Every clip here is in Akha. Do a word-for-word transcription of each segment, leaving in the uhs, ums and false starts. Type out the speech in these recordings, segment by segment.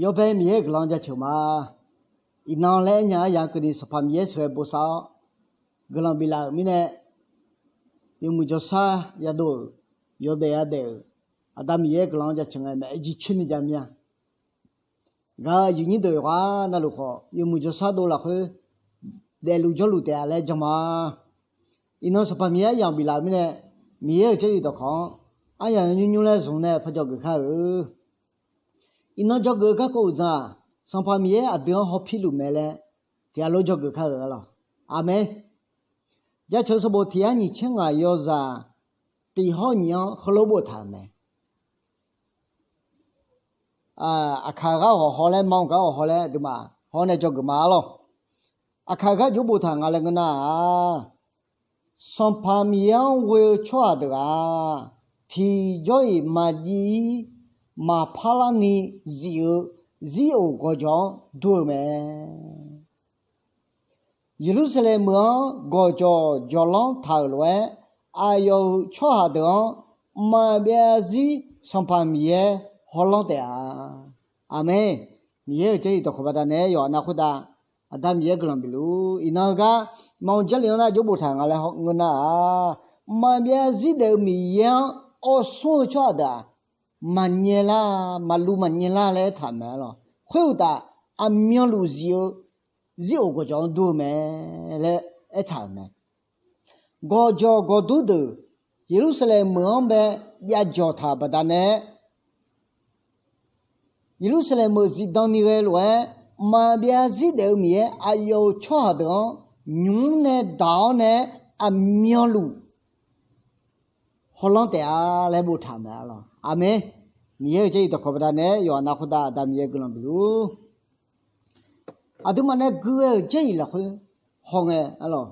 Yawbae Miqyaer-euq guiqlanq jaceuq ma. Iqnan laer aernya-anr yaq keuvni Sanqpaq Miqyaer sheuqghae bosav-awr guiqlanq biflaf-euq mirnae, yawmuiq jawrshar yadov-euq, yawdaef yadaef-euq Aqda Miqyaer guiqlanq-anr jaceuq ngae maeq-aer jircoer ni jav mir-a. Gaq-eu aqyuif nyir deuq yawqghaq navluf khawf, yawmuiq jawrshar dov lafkhoer daefluf jawrluf taef-a laer jan ma. Iqnan Sanqpaq Miqyaer aryamq biflaf-euq mirnae, Miqyaer-euq Jarlif dawqkawq-anr aryamq nymr nymr laer zmq nae parjawr geuf kar-eu. Iqnan jawrgeuf-eu garkawv uqdzan-aq, Sanqpaq Miqyaer aqdui-anr hawpirluf mae laer tiqghaq lof jawrgeuf kar-euq arlawq. Aqmeq. Jaceuq sanqbof tiq yar nyiq tser ngaq yawzaq tiq hawr nyiq-anr heulof boftaq-euq mae. Aqkaq-eu ghaq hawq haw laer, ma-eu ghaq hawq haw laer aqduimaf hawr nae jawrgeuf ma arlawq. Aqkaq-eu ghaq jov boftaq nga laer ngeur nar-aq, Sanqpaq Miqyaer-anr ghoe-eu tsawrhaq deuq-aq, tiqjawr-iq maqjiv-ir maqpar larni zif-eu zir of gawqjawq-anr dur-eu mae. Yeqlursaqlaeq meuq-anr gawqjawq jawqlanr taq-euq lof-aer, aqyawf-euq tsawrhaq deuq-anr maqbyav zarzir Sanqpaq Miqyaer hawlanr taef-a. Aqmeq. Miqyaer-euq Jarlif dawqkawq baqdanae yawqha nav khoertav Aqda Miqyaer guiqlanq bifluf. Iqnan heugar ma-eu Jarlif-anr nar jov boftaq nga laer ngeur nar-aq, maqbyav zarzir daef-eu Miqyaer-anr awrsmr-eu tsawrhaq deuq-aq, maqnyae lar, maqluv maqnyae lar laer aertaq-euq mae arlawq. Khoeruqtaf, aqmyanluf zif-eu zir of gawqjawq-anr dur-eu mae laer aertaq-euq mae. Gawqjawq gawqdur deuq Yeqlursaqlaeq meuq-anr bae javjawq taq-euq baqdanae, Yeqlursaqlaeq meuq zifdan ni ghae lof-aer, maqbyav zarzir daef-eu Miqyaer aqyawf-euq tsawrhaq deuq-anr nymr nae daq-awr nae aqmyanluf hawlanr taef-a laer boftaq-euq mae arlawq. Aqmeq. Miqyaer-euq Jarlif dawqkawq baqdanae yawqha nav khoertav Aqda Miqyaer guiqlanq bifluf. Aqduimaf nae gui ghae-euq Jarlif lafkhoer hawngae arlawq,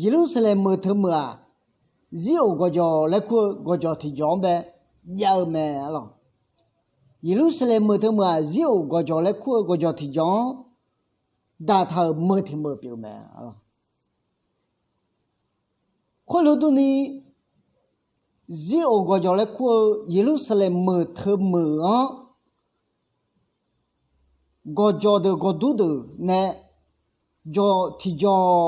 Yeqlursaqlaeq meuq teumeuq-aq, zir of gawqjawq laer kur-eu gawqjawq tiqjawq-anr bae jav-eu mae arlawq. Yeqlursaqlaeq meuq teumeuq-aq, zir of gawqjawq laer kur-eu gawqjawq tiqjawq-anr daqtaq-euq meuq tiq meuq pyeuf-eu mae arlawq. Khoerlof durni, zir of gawqjawq laer kur-eu Yeqlursaqlaeq meuq teumeuq-anr gawqjawq deuq gawqdur deuq nae tiqjawq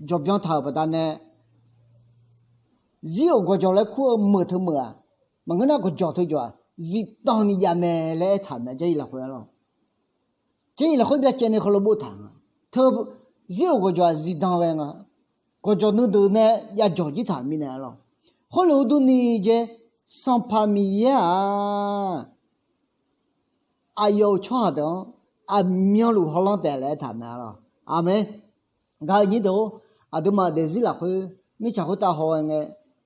jawqbyan taq-euq baqdanae, zir of gawqjawq laer kur-eu meuq teumeuq-aq, maqngeur nar gawqjawq teujawq-aq zifdan ni jav mae laer aertaq-euq mae Jarlif lafkhoer arlawq. Jarlif lafkhoer byacaevni heulof boftaq nga. Teu zir of gawqjawq-aq zifdan ghae nga. Gawqjawq nuideuq nae javjawq jir taq-euq mirnae arlawq. Khoerlof-eu durni jeq, Sanqpaq Miqyaer-aq, aqyawf-euq tsawrhaq deuq-anr aqmyanluf hawlanr taef laer aertaq-euq mae arlawq. Aqmeq. Gaq-eu nyir deuq-or, aqduimaf daefzir lafkhoer mirtsaq khoertav haw ghae ngae,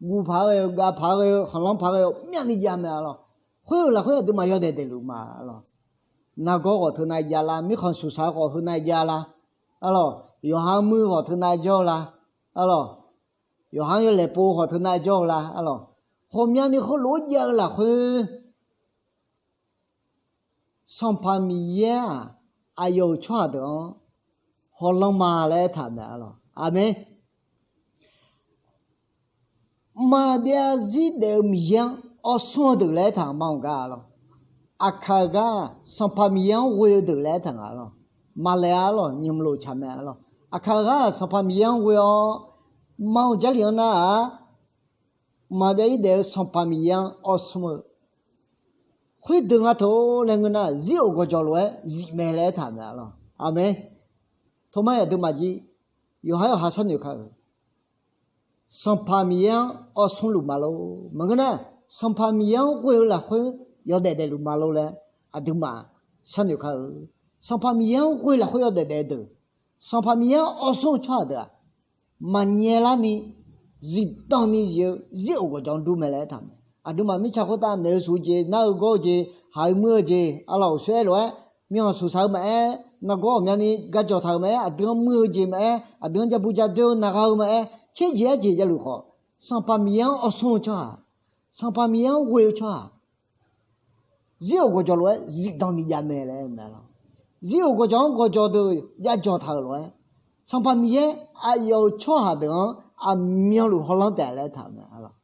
guv paq-aer ghae-eu, gav paq-aer ghae-eu, khanqlanr paq-aer ghae-eu myavni jav mae arlawq. Khoer-euq lafkhoer aqduimaf yawdaef daefluf ma arlawq. Nargawr ghawq teunav jav lar, mirkhanq suqsaq ghawq teunav jav lar arlawq. Yawqha-anr muir ghawq teunav jawr-eu lar arlawq. Yawqha-anr yawlaeq pov ghawq teunav jawr-eu lar arlawq. Ghawqmyani khoerlof-aer jav-eu lafkhoer Sanqpaq Miqyaer-aq, aqyawf-euq tsawrhaq deuq-anr hawlanr ma laer aertaq-euq mae arlawq. Aqmeq. Maqbyav zarzir daef-eu Miqyaer-anr awrsmr-eu deuq laer aertaq-euq ma-euq gar arlawq. Aqkaq-eu gar-aq, Sanqpaq Miqyaer-anr ghoe-eu deuq laer aertaq nga arlawq. Maqlaeq-a arlawq, nymq lof tsaq mae arlawq. Aqkaq-eu gar-aq, Sanqpaq Miqyaer-anr ghoe-awr, ma-euq Jarlif-anr nar-aq, maqbyav zarzir daef-eu Sanqpaq Miqyaer-anr awrsmr-eu khoerdeuq nga teu laer ngeur nar, zir of gawqjawq lof-aer zif mae laer aertaq-euq mae arlawq. Aqmeq. Tawmar-iq aqduimaf jir yawqhar yawqha sharnoeq ka-euq Sanqpaq Miqyaer-anr awrsmrluf ma lor. Maqngeur nar, Sanqpaq Miqyaer-anr ghoe-eu lafkhoer yawdaef daefluf ma lor laer aqduimaf sharnoeq ka-eu. Sanqpaq Miqyaer-anr ghoe lafkhoer yawdaef daef-eu deuq, Sanqpaq Miqyaer-anr awrsmr-eu tsawrhaq deuq-aq, maqnyae larni zifdan ni zif-eu zir of gawqjawq-anr dur mae laer aertaq mae. Aqduimaf mirtsaq khoertav maeq-eu shuf-eu jeq, nar-eu gawr-eu jeq, haq-eu muir-eu jeq, arlawq, uqshoer aer lof-aer mirkhanq suqsaq-eu maqaer, nargawr ghawqmyani gajawq taq-euq maqaer, aqdui-anr muir-eu jeq maqaer, aqdui-anr jabu jadeur-eu nargha-eu maqaer, tser jeq-aer jeq javluf khawf, Sanqpaq Miqyaer-anr awrsmr-eu tsawrhaq, Sanqpaq Miqyaer-anr ghoe-eu tsawrhaq, zir of gawqjawq lof-aer zifdan ni jav mae laer aer-eu mae arlawq. Zir of gawqjawq-anr gawqjawq deuq javjawq taq-euq lof-aer, Sanqpaq Miqyaer aqyawf-euq tsawrhaq deuq-anr aqmyanluf hawlanr taef laer aertaq-euq mae arlawq.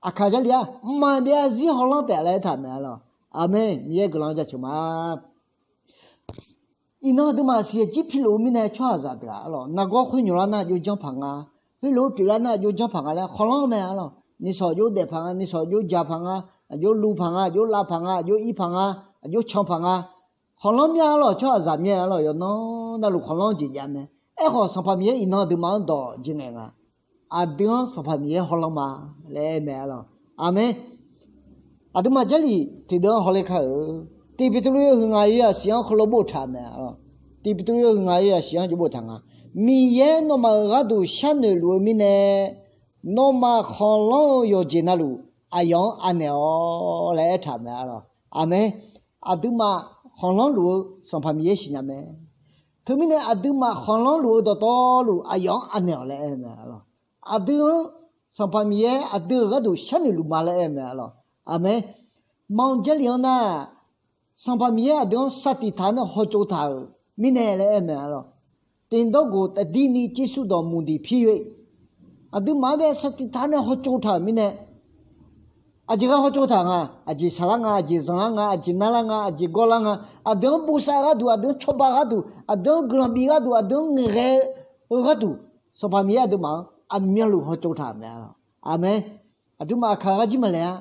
Aqkaq Jarlif-aq, maqbyav zarzir hawlanr taef laer aertaq-euq mae arlawq. Aqmeq. Miqyaer guiqlanq jaceuq ma. Iqnan aqduimaf siqyaer jir piluf-eu mirnae tsawrhaqzaq deuq-aq arlawq, nargawr khoer nymq lar nar aqjox janr paq nga, khoerlof-aer pyeuflar nar aqjox janr paq nga laer khanqlanr mae arlawq. Nishawq aqjox daef paq nga, nishawq aqjox jaq paq nga, aqjox luv paq nga, aqjox lav paq nga, aqjox ir paq nga, aqjox can paq nga. Khanqlanr myav arlawq, tsawrhaqzaq myav arlawq, yawqnan navluf khanqlanr jeq jav mae. Aerkhawf Sanqpaq Miqyaer iqnan aqduimaf-anr dawq jeq ngaeq nga. Aqdui-anr Sanqpaq Miqyaer hawlanr ma laer aer mae arlawq. Aqmeq. Aqduimaf Jarlif tiqdeuv-anr hawler kar-eu, Tiq Beqtuvluv yawhuiq ngaq yawzaq shif-anr heulof boftaq mae arlawq. Tiq Beqtuvluv yawhuiq ngaq yawzaq shif-anr jov boftaq nga. Miqyaer nawmaf-euq gharduq sharnoeq luf-eu mirnae, nawmaf khanqlanr-eu yawqjeq navluf aqyawf-anr anaeq-awq laer aertaq mae arlawq. Aqmeq. Aqduimaf khanqlanr luf-eu Sanqpaq Miqyaer siqnya mae. Teumirnae aqduimaf khanqlanr luf-eu dawqtawvluf aqyawf-anr anaeq-awq laer aer mae arlawq. Aqdui-anr Sanqpaq Miqyaer aqdui-euq gharduq sharnoeq luf ma laer aer mae arlawq. Aqmeq. Manq Jarlif-anr nar, Sanqpaq Miqyaer aqdui-anr sar tiq taq nae hawtsov taq-euq mirnae laer aer mae arlawq. Tiqdawrgoq taqdir ni cirsur dawq muiqdiq pir-eu, aqduimaf-anr bae sar tiq taq nae hawtsov taq-euq mirnae, aqjeq ghae hawtsov taq nga, aqjeq shaqlar nga, aqjeq zanqlar nga, aqjeq narlar nga, aqjeq gawrlar nga, aqdui-anr bosav gharduq, aqdui-anr cawba gharduq, aqdui-anr guiqlanq bif gharduq, aqdui-anr ngaeqghae-eu gharduq, Sanqpaq Miqyaer aqduimaf-anr aqmyanluf hawtsov taq mae arlawq. Aqmeq. Aqduimaf aqkaq gharjir maqlaeq-a.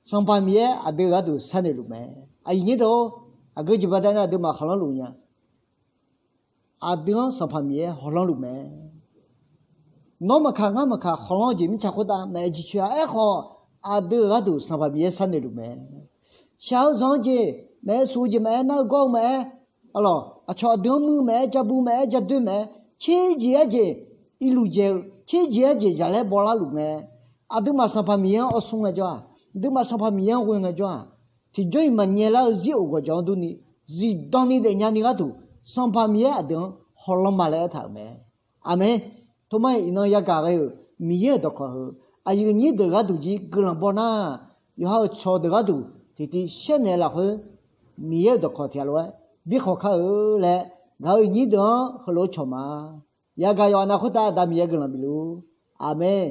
Sanqpaq Miqyaer aqdui-euq gharduq sharnoeq luf mae. Aqyuif nyir deuq-or, aqgeu jeq baqdanae aqduimaf khanqlanr luf nya. Aqdui-anr Sanqpaq Miqyaer hawlanr luf mae. Nawr maqkaq ngar maqkaq khanqlanr-eu jeq mirtsaq khoertav maqaer jircoer-a. Aerkhawf, aqdui-euq gharduq Sanqpaq Miqyaer sharnoeq luf mae. Shaq-eu zanq-eu jeq maqaer, suf-eu jeq maqaer, nar-eu gawr-eu maqaer, arlawq, aqcawq aqdui-anr muir-eu maqaer, jabu maqaer, jadoer maqaer, tserjeq-aer jeq irluf dzae-eu, tserjeq-aer jeq jaqlaer bawlar luf mae. Aqduimaf Sanqpaq Miqyaer-anr awrsmr ngaejawr-aq, aqduimaf Sanqpaq Miqyaer-anr ghoe ngaejawr-aq, tiqjawr-iq maqnyaelar-eu zir of gawqjawq-anr durni, zifdan ni daefnya ni gharduq, Sanqpaq Miqyaer aqdui-anr hawlanr ma laer aertaq-euq mae. Aqmeq. Tormar-iq iqnan yagaq ghae-euq Miqyaer-euq dawqkawq heu, aqyuif nyir deuq gharduq jir guiqlanq baw nar, yawqha-euq cawq deuq gharduq tiqtiv shaer naeq lafkhoer, Miqyaer-euq dawqkawq tiq ghaq lof-aer bi khawq kar-eu laer, gaq-eu nyir deuq-anr heulof-aer cawq ma. Yagaq yawqha nav khoertav Aqda Miqyaer guiqlanq bifluf-ur. Aqmeq.